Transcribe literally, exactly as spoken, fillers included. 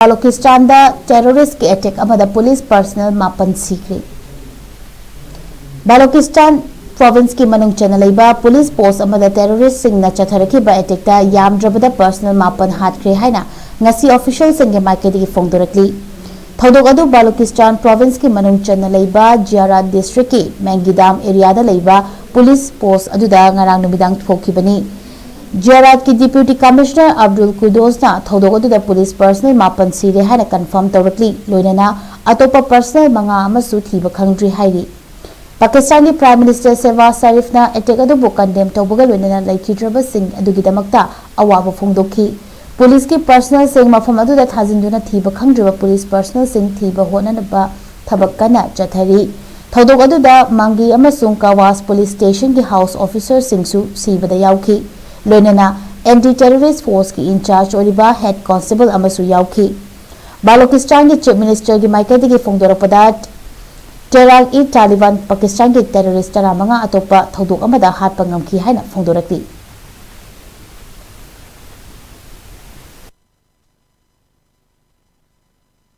ꯕꯥꯂꯣꯀꯤꯁꯇꯥꯟꯗ ꯇꯦꯔꯣꯔꯤꯁꯀꯤ attack ꯑꯃꯗ police personal ꯃꯥꯄꯟ ꯁꯤꯈ꯭ꯔꯦ꯫ ꯕꯥꯂꯣꯀꯤꯁꯇꯥꯟ ꯄ꯭ꯔꯣꯚꯤꯟꯁꯀꯤ ꯃꯅꯨꯡ ꯆꯟꯅ ꯂꯩꯕ ꯄꯨꯂꯤꯁ ꯄꯣꯁ ꯑꯃꯗ ꯇꯦꯔꯣꯔꯤꯁꯁꯤꯡꯅ ꯆꯠꯊꯔꯛꯈꯤꯕ ꯑꯦꯇꯦꯛꯇ ꯌꯥꯝꯗ꯭ꯔꯕꯗ ꯄꯔꯁꯅꯦꯜ ꯃꯥꯄꯟ ꯍꯥꯠꯈ꯭ꯔꯦ ꯍꯥꯏꯅ ꯉꯁꯤ ꯑꯣꯐꯤꯁꯤꯌꯦꯜꯁꯤꯡꯒꯤ ꯃꯥꯏꯀꯩꯗꯒꯤ ꯐꯣꯡꯗꯣꯔꯛꯂꯤ꯫ ꯊꯧꯗꯣꯛ ꯑꯗꯨ ꯕꯥꯂꯣꯀꯤꯁꯇꯥꯟ ꯄ꯭ꯔꯣꯚꯤꯟꯁꯀꯤ ꯃꯅꯨꯡ ꯆꯟꯅ ꯂꯩꯕ ꯖꯤꯌꯥꯔꯥꯠ ꯗꯤꯁꯇ꯭ꯔꯤꯛꯀꯤ ꯃꯦꯡꯒꯤꯗꯥꯝ ꯑꯦꯔꯤꯌꯥꯗ ꯂꯩꯕ ꯄꯨꯂꯤꯁ ꯄꯣꯁ ꯑꯗꯨꯗ ꯉꯔꯥꯡ ꯅꯨꯃꯤꯗꯥꯡ ꯊꯣꯛꯈꯤꯕꯅꯤ꯫ ꯖꯤꯌꯥꯔꯥꯠꯀꯤ ꯗꯤꯄ꯭ꯌꯨꯇꯤ ꯀꯃꯤꯁꯅꯔ ꯑꯕꯗꯨꯜ ꯀꯨꯗꯣꯁꯅ ꯊꯧꯗꯣꯛ ꯑꯗꯨꯗ ꯄꯨꯂꯤꯁ ꯄꯔꯁꯅꯦꯜ ꯃꯥꯄꯟ ꯁꯤꯔꯦ ꯍꯥꯏꯅ ꯀꯟꯐꯥꯔꯝ ꯇꯧꯔꯛꯂꯤ꯫ ꯂꯣꯏꯅꯅ ꯑꯇꯣꯞꯄ ꯄꯔꯁꯅꯦꯜ ꯃꯉꯥ ꯑꯃꯁꯨ ꯊꯤꯕ ꯈꯪꯗ꯭ꯔꯤ ꯍꯥꯏꯔꯤ꯫ ꯄꯥꯀꯤꯁꯇꯥꯟꯒꯤ ꯄ꯭ꯔꯥꯏꯝ ꯃꯤꯅꯤꯁꯇꯔ ꯁꯦꯍꯕꯥꯖ ꯁꯔꯤꯐꯅ ꯑꯦꯇꯦꯛ ꯑꯗꯨꯕꯨ ꯀꯟꯗꯦꯝ ꯇꯧꯕꯒ ꯂꯣꯏꯅꯅ ꯂꯩꯈꯤꯗ꯭ꯔꯕꯁꯤꯡ ꯑꯗꯨꯒꯤꯗꯃꯛꯇ ꯑꯋꯥꯕ ꯐꯣꯡꯗꯣꯛꯈꯤ꯫ ꯄꯨꯂꯤꯁꯀꯤ ꯄꯔꯁꯅꯦꯜꯁꯤꯡ ꯃꯐꯝ ꯑꯗꯨꯗ ꯊꯥꯖꯤꯟꯗꯨꯅ ꯊꯤꯕ ꯈꯪꯗ꯭ꯔꯤꯕ ꯄꯨꯂꯤꯁ ꯄꯔꯁꯅꯦꯜꯁꯤꯡ ꯊꯤꯕ ꯍꯣꯠꯅꯅꯕ ꯊꯕꯛ ꯀꯟꯅ ꯆꯠꯊꯔꯤ꯫ ꯊꯧꯗꯣꯛ ꯑꯗꯨꯗ ꯃꯪꯒꯤ ꯑꯃꯁꯨꯡ ꯀꯋꯥꯁ ꯄꯨꯂꯤꯁ ꯁ꯭ꯇꯦꯁꯟꯒꯤ ꯍꯥꯎꯁ ꯑꯣꯐꯤꯁꯔꯁꯤꯡꯁꯨ ꯁꯤꯕꯗ ꯌꯥꯎꯈꯤ꯫ ꯂꯣꯏꯅꯅ ꯑꯦꯟꯇꯤ ꯇꯦꯔꯣꯔꯤꯁ ꯐꯣꯔꯁꯀꯤ ꯏꯟꯆꯥꯔꯖ ꯑꯣꯏꯔꯤꯕ ꯍꯦꯗ ꯀꯣꯟꯁꯇꯦꯕꯜ ꯑꯃꯁꯨ ꯌꯥꯎꯈꯤ꯫ ꯕꯥꯂꯣꯀꯤꯁꯇꯥꯟꯒꯤ ꯆꯤꯐ ꯃꯤꯅꯤꯁꯇꯔꯒꯤ ꯃꯥꯏꯀꯩꯗꯒꯤ ꯐꯣꯡꯗꯣꯔꯛꯄꯗ, ꯇꯦꯔꯥꯛ ꯏ ꯇꯥꯂꯤꯕꯥꯟ ꯄꯥꯀꯤꯁꯇꯥꯟꯒꯤ ꯇꯦꯔꯣꯔꯤꯁ ꯇꯔꯥꯃꯉꯥ ꯑꯇꯣꯞꯄ ꯊꯧꯗꯣꯛ ꯑꯃꯗ ꯍꯥꯠꯄ ꯉꯝꯈꯤ ꯍꯥꯏꯅ ꯐꯣꯡꯗꯣꯔꯛꯂꯤ꯫